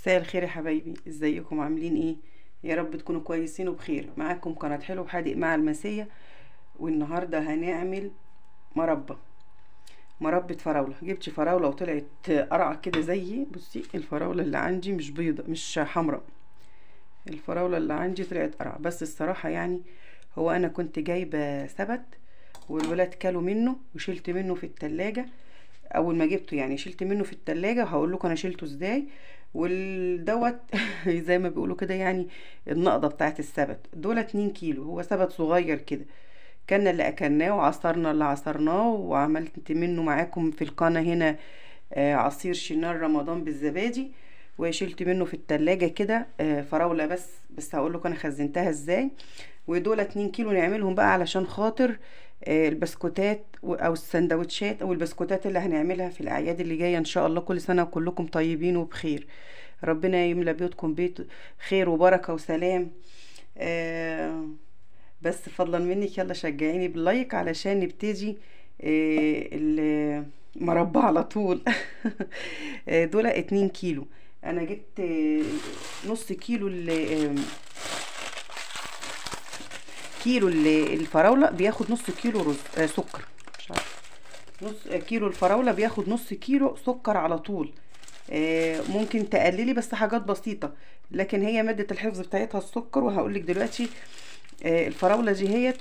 مساء الخير يا حبايبي، ازيكم؟ عاملين ايه؟ يا رب تكونوا كويسين وبخير. معاكم قناة حلو حادق مع المسية، والنهارده هنعمل مربى فراولة. جبت فراولة وطلعت قرعة كده زيي. بصي الفراولة اللي عندي مش بيضة، مش حمراء، الفراولة اللي عندي طلعت قرعة. بس الصراحة يعني هو انا كنت جايبة سبت والولاد كلوا منه وشلت منه في التلاجة اول ما جبته، يعني شلت منه في التلاجة وهقول لكم انا شلته ازاي. والدوت زي ما بيقولوا كده يعني النقضه بتاعت السبت دول 2 كيلو، هو سبت صغير كده، كنا اللي اكلناه وعصرنا اللي عصرناه، وعملت منه معاكم في القناة هنا عصير شنار رمضان بالزبادي، وشلت منه في التلاجة كده فراوله بس هقول لكم انا خزنتها ازاي. ودول 2 كيلو نعملهم بقى علشان خاطر البسكوتات او السندوتشات او البسكوتات اللي هنعملها في الاعياد اللي جاية ان شاء الله. كل سنة وكلكم طيبين وبخير، ربنا يملى بيوتكم بيت خير وبركة وسلام. بس فضلا منك يلا شجعيني بال like علشان نبتدي المربى على طول. دول 2 كيلو، انا جبت نص كيلو كيلو الفراوله بياخد نص كيلو رز سكر، مش عارفه، نص كيلو الفراوله بياخد نص كيلو سكر على طول. ممكن تقللي بس حاجات بسيطة، لكن هي مادة الحفظ بتاعتها السكر. وهقول لك دلوقتي الفراوله دي هي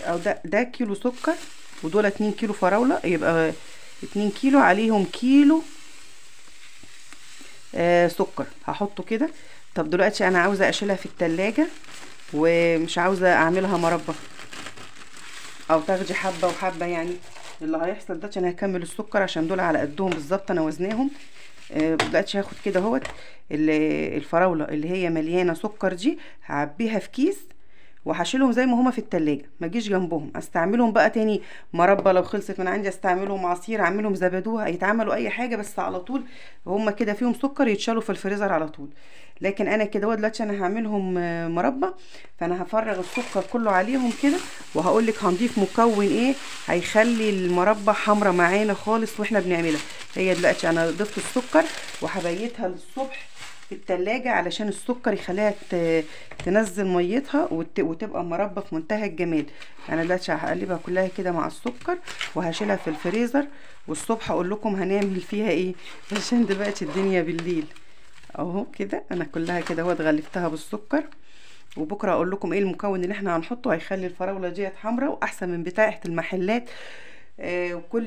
او ده كيلو سكر، ودول 2 كيلو فراوله، يبقى 2 كيلو عليهم كيلو سكر هحطه كده. طب دلوقتي انا عاوزه اشيلها في التلاجة ومش عاوزه اعملها مربى او تاخدي حبه وحبه، يعني اللي هيحصل ده انا هكمل السكر عشان دول على قدهم بالظبط، انا وزناهم. دلوقتي هاخد كده اهوت الفراوله اللي هي مليانة سكر دي، هعبيها في كيس وهشيلهم زي ما هما في التلاجة، ما اجيش جنبهم، استعملهم بقى تاني مربى لو خلصت من عندي، استعملهم عصير، اعملهم زبادوها، يتعملوا اي حاجة، بس على طول هما كده فيهم سكر يتشالوا في الفريزر على طول. لكن انا كده دلوقتي انا هعملهم مربى، فانا هفرغ السكر كله عليهم كده، وهقول لك هنضيف مكون ايه هيخلي المربى حمرا معانا خالص واحنا بنعملها. هي دلوقتي انا ضفت السكر وهبيتها للصبح في التلاجة علشان السكر يخليها تنزل ميتها وتبقى مربى في منتهى الجمال. انا دلوقتي هقلبها كلها كده مع السكر وهشيلها في الفريزر، والصبح اقول لكم هنعمل فيها ايه عشان دلوقتي الدنيا بالليل اهو كده. انا كلها كده اهو اتغلفتها بالسكر، وبكره اقول لكم ايه المكون اللي احنا هنحطه هيخلي الفراوله ديت حمرا واحسن من بتاعه المحلات وكل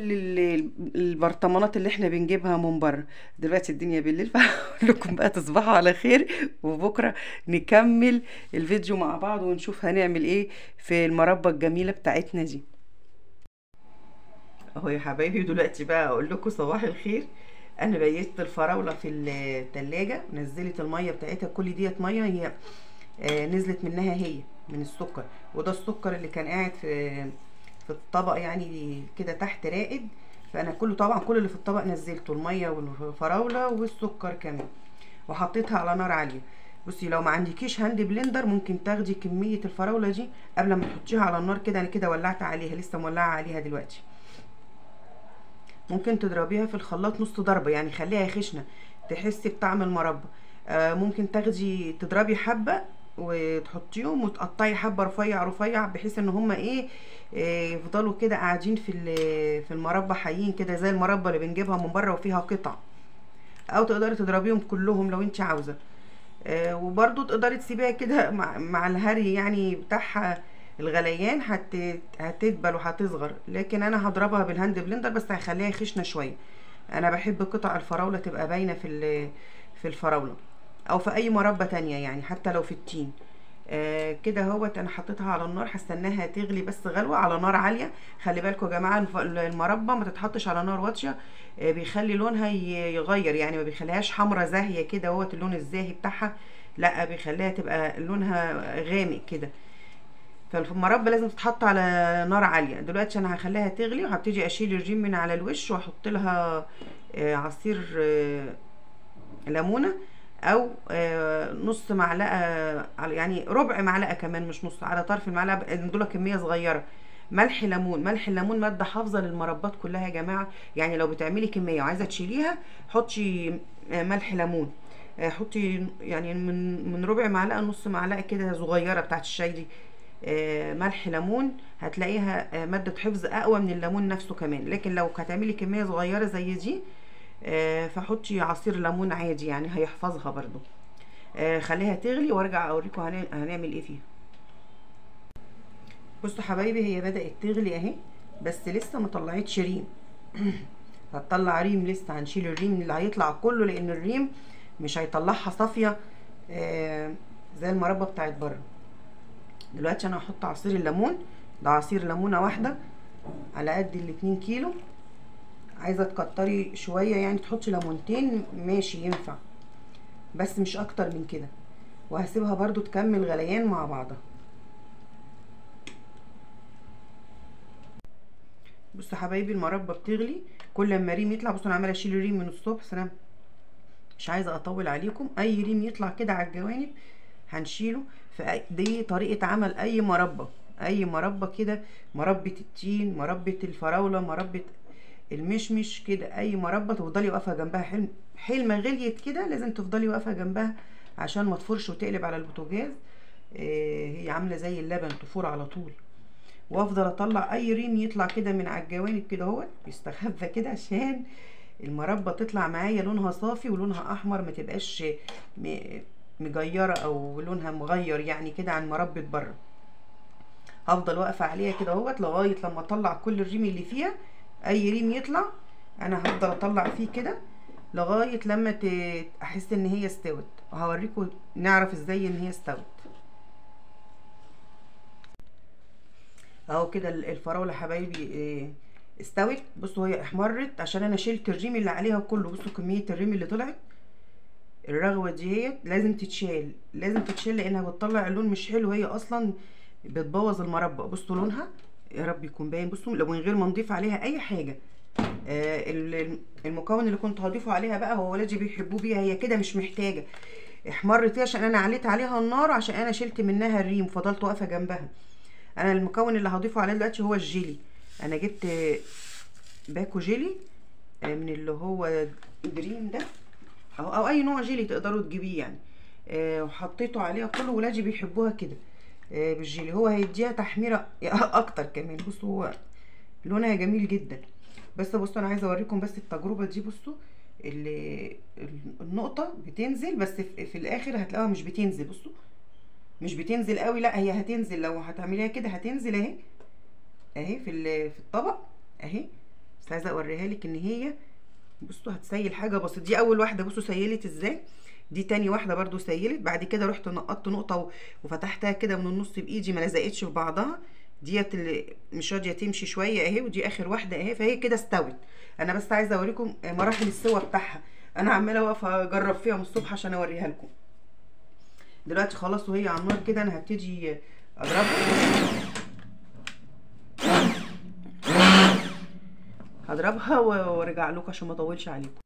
البرطمانات اللي احنا بنجيبها من بره. دلوقتي الدنيا بالليل، فهقول لكم بقى تصبحوا على خير، وبكره نكمل الفيديو مع بعض ونشوف هنعمل ايه في المربى الجميلة بتاعتنا دي. اهو يا حبايبي دلوقتي بقى اقول لكم صباح الخير. انا بيت الفراوله في التلاجة، نزلت المية بتاعتها كل ديت مية هي نزلت منها هي من السكر، وده السكر اللي كان قاعد في الطبق يعني كده تحت راقد، فانا كله طبعا كل اللي في الطبق نزلته، المية والفراوله والسكر كمان، وحطيتها على نار عالية. بصي لو ما عندكيش hand blender ممكن تاخدي كمية الفراوله دي قبل ما تحطيها على النار كده، انا كده ولعت عليها، لسه مولعه عليها دلوقتي، ممكن تضربيها في الخلاط نص ضربه، يعني خليها خشنه تحسي بطعم المربى. ممكن تاخدي تضربي حبه وتحطيهم وتقطعي حبه رفيع رفيع، بحيث ان هما ايه يفضلوا كده قاعدين في المربى حيين كده، زي المربى اللي بنجيبها من بره وفيها قطع، او تقدري تضربيهم كلهم لو انت عاوزه. وبرده تقدري تسيبيها كده مع الهري يعني بتاعها الغليان، هتدبل وهتصغر، لكن انا هضربها بال hand blender بس هخليها خشنه شوية. انا بحب قطع الفراوله تبقى باينة في الفراوله او في اي مربى تانية، يعني حتى لو في التين. كده اهوت انا حطيتها على النار، هستناها تغلي بس غلوه على نار عالية. خلي بالكم يا جماعة المربى ما تتحطش على نار واطية، بيخلي لونها يغير، يعني ما بيخليهاش حمرا زاهيه كده اهوت اللون الزاهي بتاعها، لا بيخليها تبقى لونها غامق كده. فالمربى لازم تتحط على نار عالية. دلوقتي انا هخليها تغلي وهبتدي اشيل الريم من على الوش، واحط لها عصير ليمونه او نص معلقه، يعني ربع معلقه كمان مش نص، على طرف المعلقة، دول كمية صغيرة ملح ليمون. ملح الليمون مادة حافظه للمربات كلها يا جماعة، يعني لو بتعملي كمية وعايزه تشيليها حطي ملح ليمون. حطي يعني من ربع معلقه نص معلقه كده صغيرة بتاعت الشاي دي ملح ليمون، هتلاقيها مادة حفظ اقوى من الليمون نفسه كمان. لكن لو هتعملي كمية صغيرة زي دي فحطي عصير ليمون عادي، يعني هيحفظها برضو. خليها تغلي وارجع اوريكم هنعمل ايه فيها. بصوا حبايبي هي بدأت تغلي اهي، بس لسه ما طلعتش ريم. هتطلع ريم لسه، هنشيل الريم اللي هيطلع كله، لان الريم مش هيطلعها صافية زي المربى بتاعت بره. دلوقتي انا هحط عصير الليمون ده، عصير ليمونه واحدة على قد ال2 كيلو. عايزه تكتري شوية يعني تحطي ليمونتين ماشي ينفع، بس مش اكتر من كده. وهسيبها برضو تكمل غليان مع بعضها. بصوا حبايبي المربى بتغلي، كل ما ريم يطلع، بصوا انا عماله اشيل الريم من الصبح، انا مش عايزه اطول عليكم. اي ريم يطلع كده على الجوانب هنشيله. فدي طريقه عمل اي مربى، اي مربى كده، مربى التين، مربى الفراوله، مربى المشمش كده، اي مربى تفضلي واقفة جنبها. حلمه ما غليت كده لازم تفضلي واقفة جنبها عشان ما تفورش وتقلب على البوتاجاز. هي عامله زي اللبن تفور على طول. وافضل اطلع اي ريم يطلع كده من على الجوانب كده اهوت، بيستخبى كده عشان المربى تطلع معايا لونها صافي ولونها احمر، ما تبقاش مجيره او لونها مغير يعني كده عن مربى بره. هفضل واقفة عليها كده اهوت لغاية لما اطلع كل الريم اللي فيها. اي ريم يطلع انا هفضل اطلع فيه كده لغاية لما احس ان هي استوت. وهوريكم نعرف ازاي ان هي استوت. اهو كده الفراوله حبايبي استوت. بصوا هي احمرت عشان انا شلت الريم اللي عليها كله. بصوا كمية الريم اللي طلعت، الرغوه دي لازم تتشال، لازم تتشال لانها بتطلع اللون مش حلو، هي اصلا بتبوظ المربى. بصوا لونها يا رب يكون باين. بصوا لو من غير ما نضيف عليها اي حاجة. المكون اللي كنت هضيفه عليها بقى هو ولادي بيحبوه بيها، هي كده مش محتاجه. احمرت عشان انا عليت عليها النار، عشان انا شلت منها الريم وفضلت واقفة جنبها. انا المكون اللي هضيفه عليه دلوقتي هو الجيلي. انا جبت باكو جيلي من اللي هو دريم ده، او اي نوع جيلي تقدروا تجيبيه يعني، وحطيته عليها كله. ولادي بيحبوها كده بالجيلي، هو هيديها تحميره اكتر كمان. بصوا هو لونها جميل جدا. بس بصوا انا عايزه اوريكم بس التجربة دي. بصوا النقطة بتنزل، بس في الاخر هتلاقوها مش بتنزل. بصوا مش بتنزل قوي، لا هي هتنزل، لو هتعمليها كده هتنزل اهي اهي في الطبق اهي. بس عايزه اوريها لك ان هي بصوا هتسيل حاجة بسيطة. دي اول واحدة بصوا سيلت ازاي، دي تاني واحدة برضو سيلت. بعد كده رحت نقطت نقطة وفتحتها كده من النص بايدي، ما لزقتش في بعضها. ديت اللي مش راضية تمشي شوية اهي، ودي اخر واحدة اهي. فهي كده استوت. انا بس عايزه اوريكم مراحل السوا بتاعها، انا عماله واقفة اجرب فيها من الصبح عشان اوريها لكم. دلوقتي خلاص وهي على النار كده انا هبتدي اضربها، هضربها وارجع لكم عشان ما اطولش عليكم.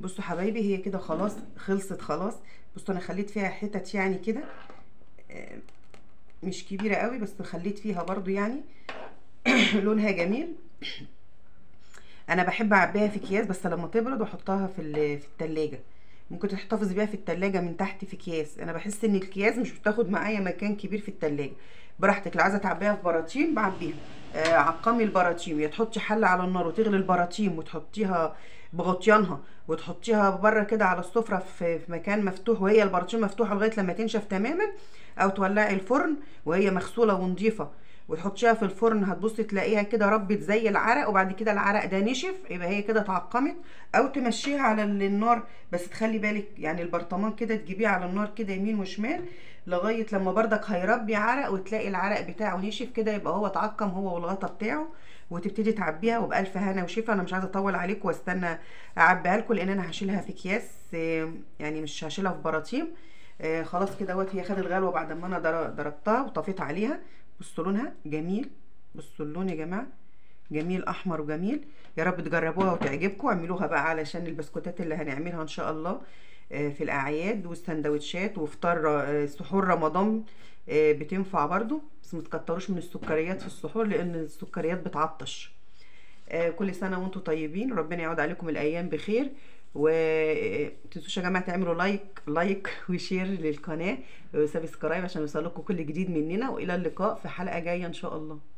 بصوا حبايبي هي كده خلاص خلصت خلاص. بصوا انا خليت فيها حتت يعني كده مش كبيرة قوي، بس خليت فيها برضو يعني لونها جميل. انا بحب اعبيها في اكياس، بس لما تبرد واحطها في التلاجة. ممكن تحتفظي بيها في التلاجة من تحت في اكياس. انا بحس ان الكياس مش بتاخد معايا مكان كبير في التلاجة. براحتك، لو عايزه تعبيها في براطيم بعبيها. عقمي البراطيم، يا تحطي حله على النار وتغلي البراطيم وتحطيها بغطيانها وتحطيها بره كده على السفرة في مكان مفتوح، وهي البراطيم مفتوحة لغاية لما تنشف تماما، او تولعي الفرن وهي مغسوله ونضيفه وتحطيها في الفرن. هتبصي تلاقيها كده ربت زي العرق، وبعد كده العرق ده نشف، يبقى هي كده اتعقمت. او تمشيها على النار، بس تخلي بالك يعني البرطمان كده تجيبيه على النار كده يمين وشمال لغاية لما بردك هيربي عرق وتلاقي العرق بتاعه نشف كده، يبقى هو اتعقم هو والغطا بتاعه، وتبتدي تعبيها. وبألف هنا وشفا. انا مش عايزه اطول عليكم واستنى اعبيها لكم، لان انا هشيلها في اكياس يعني مش هشيلها في براطيم. خلاص كده اهوت هي خدت غلوه بعد ما انا ضربتها وطفيت عليها. بصوا لونها جميل، بصوا اللون يا جماعة جميل، احمر وجميل. يا رب تجربوها وتعجبكم. اعملوها بقى علشان البسكوتات اللي هنعملها ان شاء الله في الاعياد والسندوتشات وفطار سحور رمضان، بتنفع برضو، بس ما تكتروش من السكريات في السحور لان السكريات بتعطش. كل سنة وانتم طيبين، ربنا يعود عليكم الايام بخير. ومتنسوش يا جماعة تعملوا like like و share للقناة و subscribe عشان يوصلكم كل جديد مننا. والى اللقاء في حلقة جاية ان شاء الله.